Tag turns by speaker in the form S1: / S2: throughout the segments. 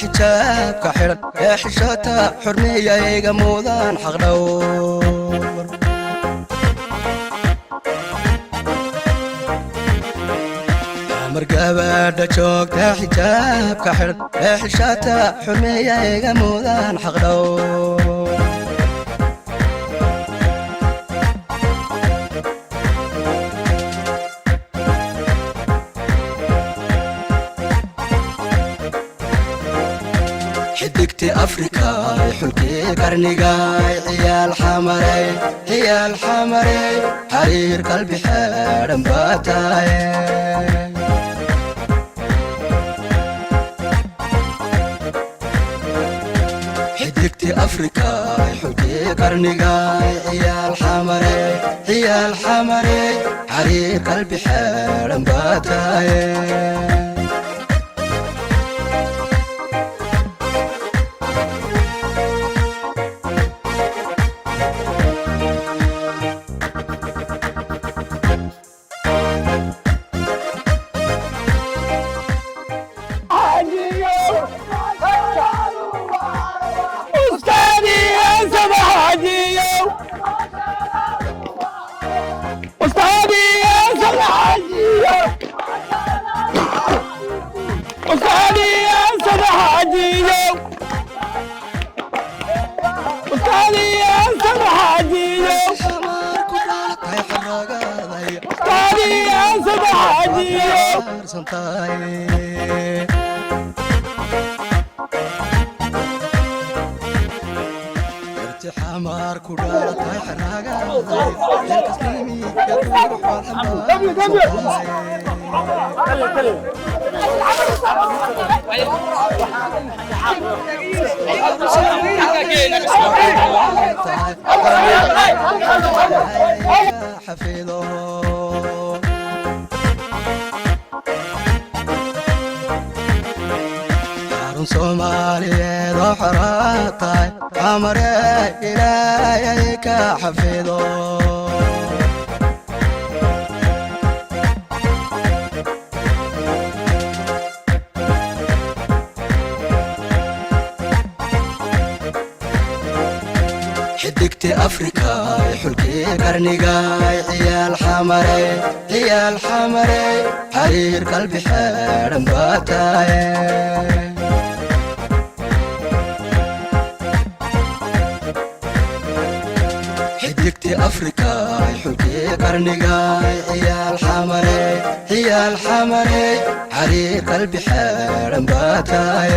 S1: Xijaabka xidhan ee xishata xurmeeyayga mudan xaqdhowr. Mar gabadha joogta xijaabka xidhan ee xishata xurmeeyayga mudan xaqdhowr. Xidigti Afrika, xulkii qarnigay, ciyaal xamarey, ciyaal xamarey, xariir qalbi xeedhan baa tahay. Xidigti Afrika, xulkii qarnigay, ciyaal xamarey, ciyaal xamarey, xariir qalbi xeedhan baa tahay. Xarun Soomaaliyeed oo xoraa tahay, xamare Ilaahay ka xafido. Xidigti Afrika, xulkii qarnigay, ciyaal xamarey, ciyaal xamarey, xariir qalbi xeedhan baa tahay. Xidigti Afrika, xulkii qarnigay, ciyaal xamarey, ciyaal xamarey, xariir qalbi xeedhan baa tahay.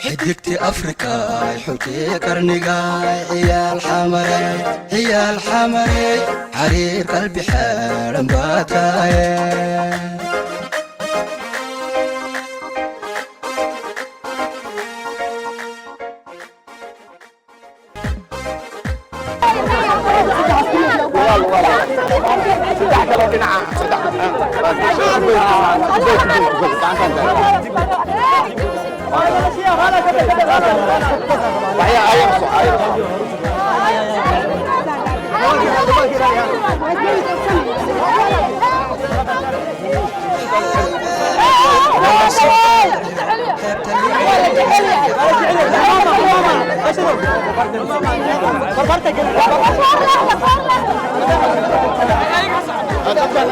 S1: Xidigti Afrika, xulkii qarnigay, ciyaal xamarey, ciyaal xamarey, xariir qalbi xeedhan baa tahay.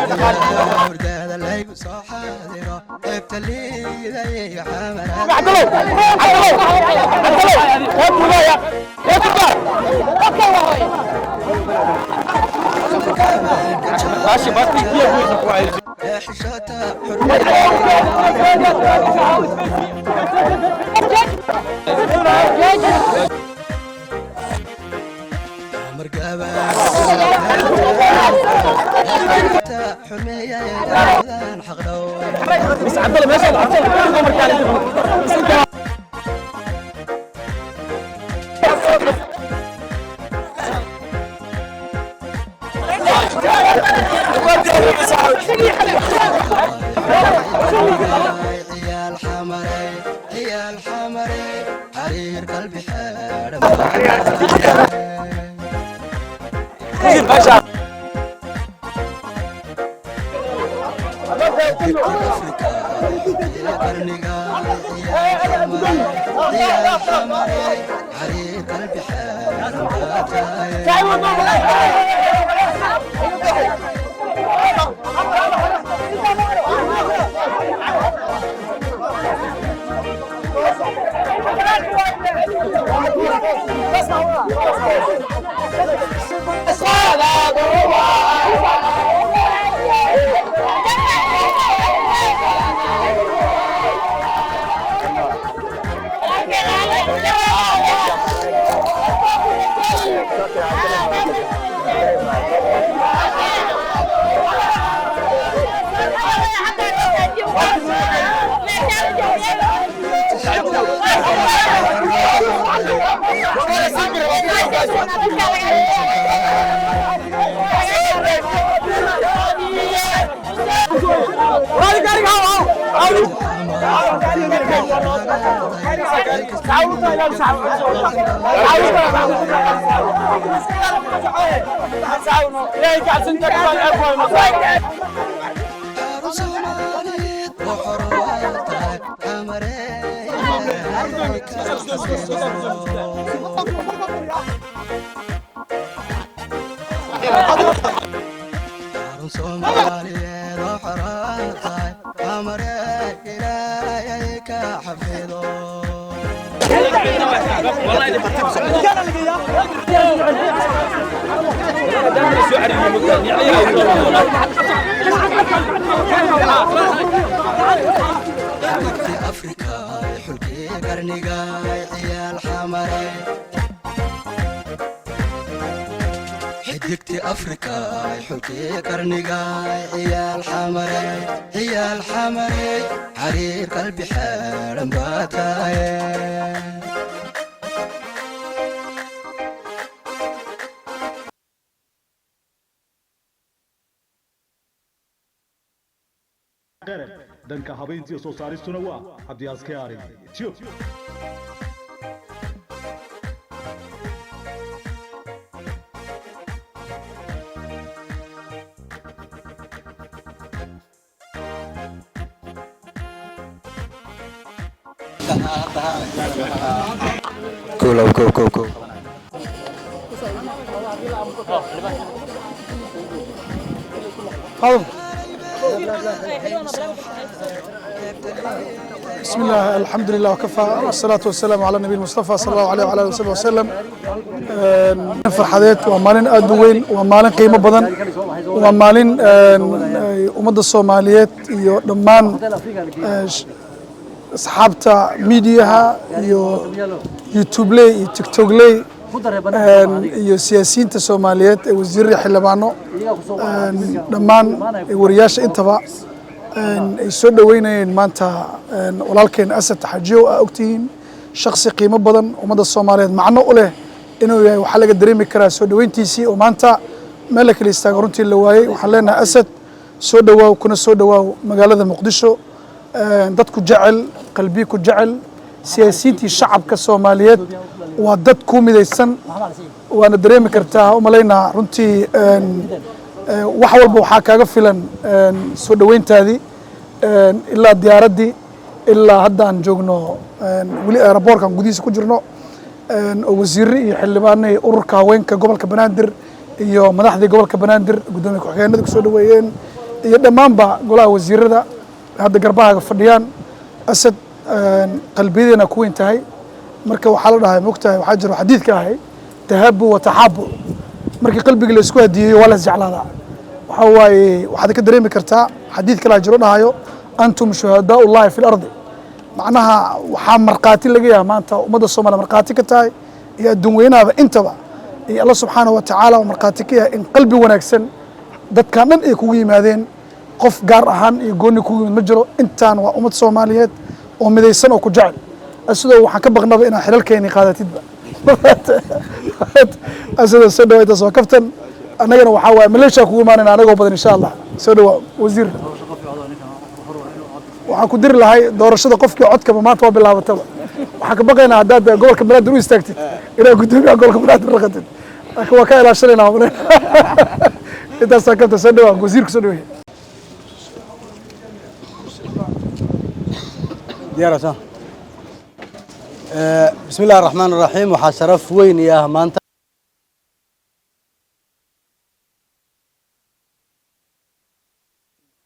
S1: Hurdaada laygu soo xaadiro qaybta liidaya. Xishota. Xurmeeyadan xaqdhow.
S2: بس عبد الله ماشي، عبد الله عمر كان.
S1: Ciyaal xamarey, ciyaal xamarey, xariir qalbi xeedhan. Qarniga ciyaal xamarey, xariir qalbi xeedhan baa tahay. Xarun Soomaaliyeed oo xor waa tahay, xamarey ilaahay ka xafido. Xarun Soomaaliyeed oo xor waa tahay, xamarey ilaahay ka xafido. Xulkii Afrika, xulkii qarniga, ciyaal xamarey. Xidigtii Afrika, xulkii qarniga, ciyaal xamarey, ciyaal xamarey, xariir qalbi xeedhan baa tahay.
S3: Qarab dhanka habeyntiiyo soo saaristuna waa Cabdiyaas Kaari Ethiopia.
S1: Kow, kow, kow, kow.
S4: بسم الله، الحمد لله وكفى، والصلاة والسلام على النبي المصطفى صلى الله عليه وعلى آله وصحبه وسلم. Farxadeed waa maalin aad u weyn, waa maalin qiimo badan, waa maalin ummadda Soomaaliyeed iyo dhammaan asxaabta miidiyaha iyo YouTubeley iyo TikTokley iyo siyaasiyiinta Soomaaliyeed ee wasiirada, xildhibaano, dhammaan wariyaasha intaba ay soo dhoweynayeen maanta walaalkeen Asad Xajiyow. Aa ogtihiin shaksi qiimo badan, ummadda Soomaaliyeed macno u leh inuu yahay. Waxaa laga dareemi karaa soo dhoweyntiisii oo maanta meel la kala istaago runtii la waayey. Waxaan leenahay, Asad, soo dhowaaw, kuna soo dhowaaw magaalada Muqdisho. Dadku jecel, qalbiyi ku jecel, siyaasiyiintii, shacabka Soomaaliyeed waa dad ku midaysan, waana dareemi kartaa umalaynaa runtii. Wax walba waxaa kaaga filan soo dhoweyntaadii ilaa diyaaraddii ilaa hadda aan joogno weli aeroboorkan gudihiisa ku jirno, oo wasiirre iyo xildhibaanay, ururka haweenka gobolka Banaadir iyo madaxdii gobolka Banaadir, guddoomiye ku-xigeenada kusoo dhoweeyeen iyo dhammaanba golaha wasiirada hadda garbahaaga fadhiyaan. Asad, qalbiyadeena ku weyn tahay. Marka waxaa la dhahay, mogtahay, waxaa jiro xadiidka ahay "tahaabu wa taxaabu". Markii qalbiga la isku hadiyeeyo waa la isjeclaadaa. Waxaa waaye waxaad ka dareemi kartaa xadiid kalaa jiro dhahayo "antum shuhadaa ullahi fi lardi". Macnaha waxaa markhaati laga yahay maanta ummadda Soomaaliya markhaati ka tahay iyo adduun weynaaba intaba iyo Alla subxaanahu wa tacaala oo markhaati ka yahay in qalbi wanaagsan dadkan dhan ay kugu yimaadeen. Qof gaar ahaan iyo gooni kugu yimid ma jiro. Intaan waa ummad Soomaaliyeed oo midaysan oo ku jecel. Asadoo, waxaan ka baqnaba inaad xilalkeeni qaadatidba. Asadoo, soo dhawa. Intaas waa kaftan. Annagana waxaa waaye Maleeshiya kugu imaanayna anagoo badan, insha Allah. Soo dhawa, wasiir. Waxaan ku diri lahay doorashada qofkii codkaba maanta waa bilaabataba. Waxaan ka baqaynaa haddaad gobolka Banaadir u istaagtid inaad guddoomiyaha gobolka Banaadir raqatid, laakiin waa ka ilaashanaynaa. Intaasaa kaftan. Soo dhawaa, wasiirku, soo dhaweey.
S1: Diyaar soo. Bismi illahi raxmaan raxiim. Waxaa sharaf weyn ii ah maanta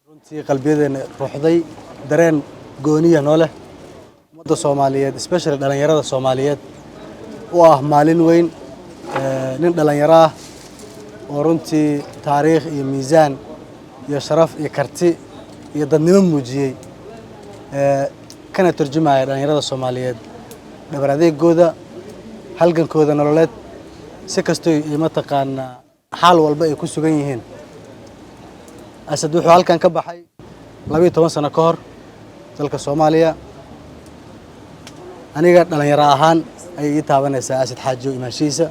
S1: runtii qalbiyadeena ruuxday, dareen gooniya noo leh, ummadda Soomaaliyeed, especially dhalinyarada Soomaaliyeed u ah maalin weyn. Nin dhalinyaro ah oo runtii taariikh iyo miisaan iyo sharaf iyo karti iyo dadnimo muujiyey, kana turjumaya dhalinyarada Soomaaliyeed dhabar adeegooda, halgankooda nololeed, si kastoo iyo mataqaanaa xaal walba ay ku sugan yihiin. Asad wuxuu halkan ka baxay 12 sano ka hor dalka Soomaaliya. Aniga dhalinyaro ahaan ayay ii taabanaysaa Asad Xaajiyo imaanshihiisa.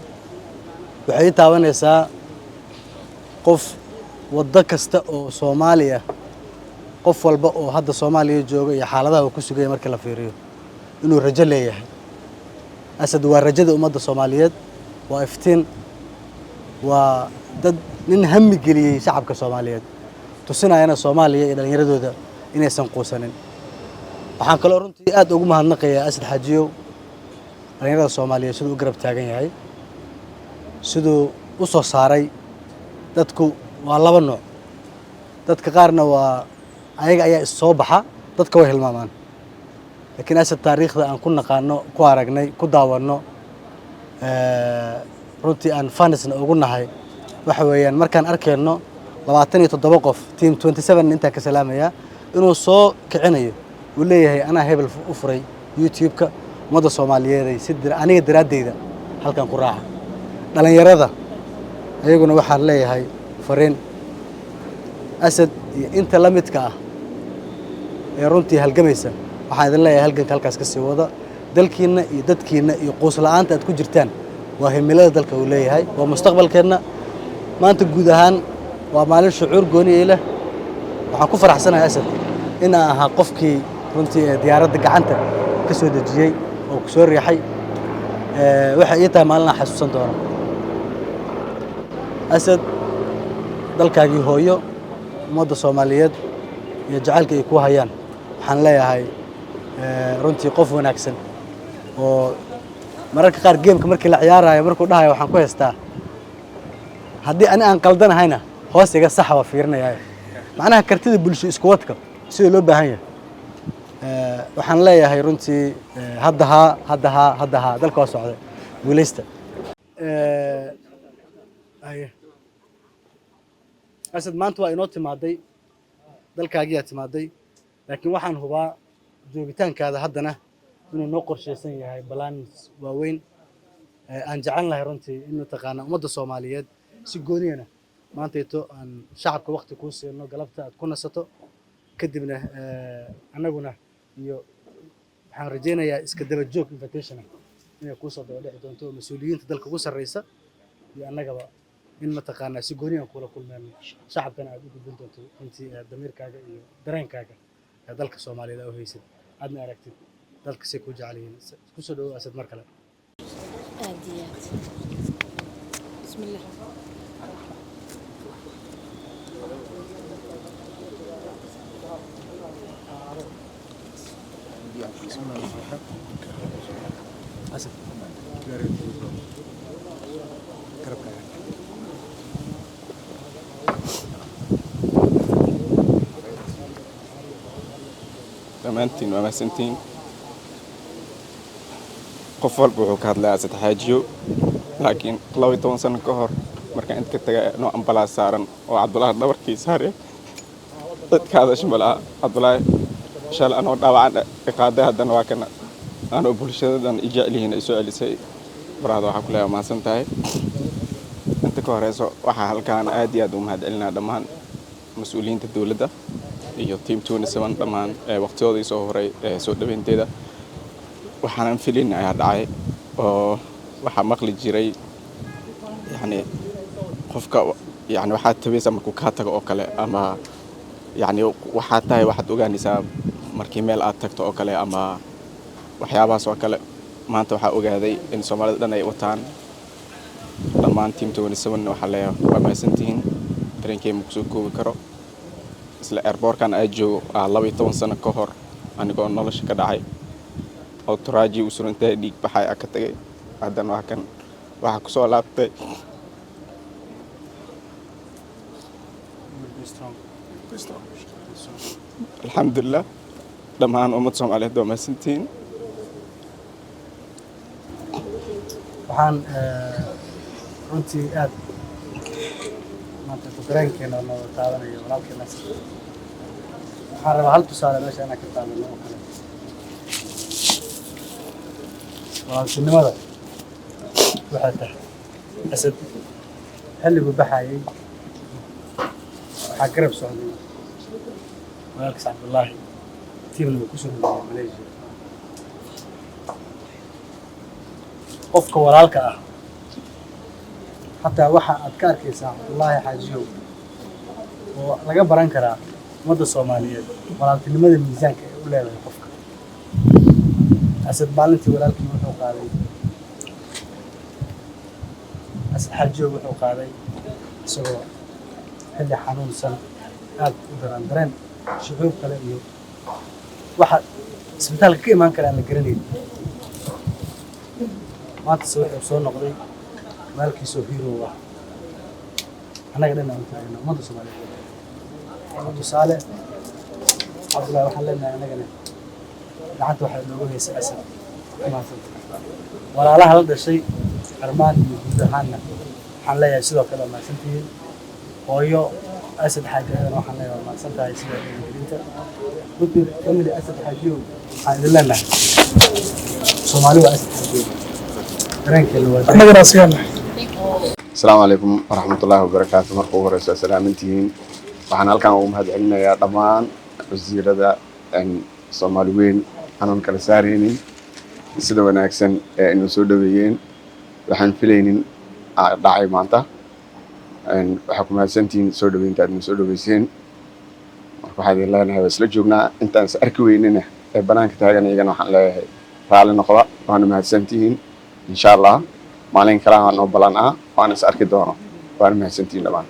S1: Waxay ii taabanaysaa qof waddo kasta oo Soomaaliya, qof walba oo hadda Soomaaliya jooga iyo xaaladaha uu ku sugaya markii la fiiriyo, inuu rajo leeyahay. Asad waa rajada ummadda Soomaaliyeed, waa iftiin, waa dad nin hami geliyey shacabka Soomaaliyeed, tusinayana Soomaaliya iyo dhallinyaradooda inaysan quusanin. Waxaan kaloo runtii aad ugu mahadnaqayaa Asad Xaajiyow dhallinyarada Soomaaliyeed siduu u garab taagan yahay, siduu u soo saaray. Dadku waa laba nooc: dadka qaarna waa ayaga ayaa is soo baxa, dadka way hilmaamaan. Laakiin Asad taariikhda aan ku naqaano, ku aragnay, ku daawanno, runtii aan fanisna ugu nahay, waxa weeyaan markaan arkayno 27 qof, team 27 intaan ka salaamayaa, inuu soo kicinayo, uu leeyahay anaa hebel u furay YouTube-ka ummadda Soomaaliyeed si aniga daraaddeyda halkan ku raaca. Dhalinyarada ayaguna waxaan leeyahay fariin: Asad iyo inta la midka ah ee runtii halgamaysa, waxaan idin leeyahay halganka halkaas ka sii wada. Dalkiinna iyo dadkiinna iyo quus la'aanta aad ku jirtaan waa himilada dalka uu leeyahay, waa mustaqbalkeenna. Maanta guud ahaan waa maalin shucuur gooni ii leh. Waxaan ku faraxsanahay Asad in aan ahaa qofkii runtii ee diyaaradda gacanta ka soo dejiyey oo ku soo riixay. Waxay ii tahay maalin aan xasuusan doono. Asad, dalkaagii hooyo, ummadda Soomaaliyeed iyo jacaylka ay ku hayaan, waxaan leeyahay runtii qof wanaagsan oo mararka qaar game-ka markii la ciyaarayo markuu dhahayo waxaan ku haystaa, haddii ani aan qaldanahayna hoos iga saxa, waa fiirinayaayo. Macnaha kartida bulsho isku wadka sida loo baahan yahay. Waxaan leeyahay runtii hadda haa, hadda haa, hadda haa, dalka waa socday, guuleysta. Haye. Asad, maanta waa inoo timaaday, dalkaagiyaa timaaday, laakiin waxaan hubaa joogitaankaada haddana inuu noo qorshaysan yahay balaanis waaweyn. Aan jecel lahay runtii in mataqaana ummadda Soomaaliyeed si gooniyana maantayto aan shacabka waqti kuu siino, galabta aad ku nasato, kadibna annaguna iyo waxaan rajaynayaa iska daba joog invitation inay kuu soo daba dhici doonto oo mas-uuliyiinta dalka ugu sarreysa iyo annagaba in mataqaanaa si gooni aan kula kulmeyno, shacabkana aad u gudbin doonto runtii damiirkaaga iyo dareenkaaga ee dalka Soomaaliyeed aa u haysid, aadna aragtid dalka say kuu jecel yihiin. Kusoo dhawow, Asad, mar kale.
S5: Aad iyo aad, bismillah.
S1: Asad, garabkaaga.
S6: Dhammaantiin waa mahadsantihiin. Qof walba wuxuu ka hadlaya Asad Xaajiyo, laakiin 12 sano ka hor markaan inta ka tagay noo ambalaas saaran oo Cabdulaahi dhabarkii saare, dadka hadasha ma laha. Cabdulaahi shalay anoo dhaawacan iqaaday, haddana waa kana anoo bulshadadan i jecel yihiin ay soo celisay. Baraada, waxaa ku leeyahay mahadsan tahay. Inta ka horeyso, waxaa halkaan aad iyo aad u mahad celinaa dhammaan mas-uuliyiinta dowladda. Iyo team 27 dhammaan waqtigoodii soo horay soo dhaweynteeda. Waxaanan filin ayaa dhacay oo waxaa maqli jiray, yacni qofka, yani waxaad tabaysaa markuu kaa tago oo kale, ama yacni waxaad tahay waxaad ogaanaysaa markii meel aad tagto oo kale ama waxyaabahaas oo kale. Maanta waxaa ogaaday in Soomaalida dhan ay wataan dhammaan team 27. Waxaa leeyahay waa mahadsantihiin. Dareenkey ma kusoo koobi karo. Isla airportkan aa joogo 12 sano ka hor, anigoo nolosha ka dhacay oo turaaji u surantahay, dhiig baxay aa ka tagay. Haddana waa kan waxaa kusoo laabtay. Alxamdulilah, dhammaan ummad Soomaaliyeed waa mahadsantihiin.
S1: Waxaan runtii aad maanta dareenkeena noo taabanayo walaalkeena. Waxaan rabaa hal tusaale meesha inaan ka taabano oo kale walaaltinimada waxay tahay. Asad xilliguu baxayay waxaa garab socday walaalkiis Cabdullaahi, tiimna uu kusoo dhaweeyey Malaysia. Qofka walaalka ah xataa waxa aad ka arkaysaa Cabdullaahi Xaajiyow oo laga baran karaa ummadda Soomaaliyeed walaaltinimada miisaanka ay u leedahay qofka. Asad maalintii walaalkii wuxuu qaaday, Asad Xaajiyow wuxuu qaaday isagoo xilli xanuunsan aad u daran, dareen shucuub kale iyo waxa isbitaalka ka imaan kara aan la garanayn. Maantase wuxuu soo noqday walaalkiisoo hero ah, annaga dhan aan u taagna, ummadda Soomaaliyeed. Waa tusaale Cabdullahi. Waxaan leenahay annagana gacanta waxaa inoogu haysay Asad. Mahadsantahay. Walaalaha la dhashay Armaan iyo guud ahaanna waxaan leeyahay sidoo kale waa mahadsantihiin. Hooyo Asad Xaaji ayadana waxaan leeyahay waa mahadsan tahay sida dhiirigelinta. Runtii family Asad Xaajiyow waxaan idin leenahay Soomaali waa Asad Xaajiyow, dareenkeena waa dareen.
S4: Annagana asigaa nahay.
S7: Asalaamu calaykum waraxmatullaahi wabarakaatu. Marka ugu horeysa salaamantihiin. Waxaan halkan ugu mahad celinayaa dhammaan wasiirada Soomaali weyn aanan kala saaraynin sida wanaagsan ee inuu soo dhaweeyeen. Waxaan filaynin dhacay maanta. Waxaa ku mahadsantihiin soo dhaweynta aad noo soo dhaweyseen. Marka waxaan idin leenahay waa isla joognaa. Intaan is arki weynina ee banaanka taagan iyagana waxaan leeyahay raalli noqda, waana mahadsantihiin. Insha Allah maalin kalaha noo balan ah waan is arki doono. Waana mahadsantihiin dhammaan.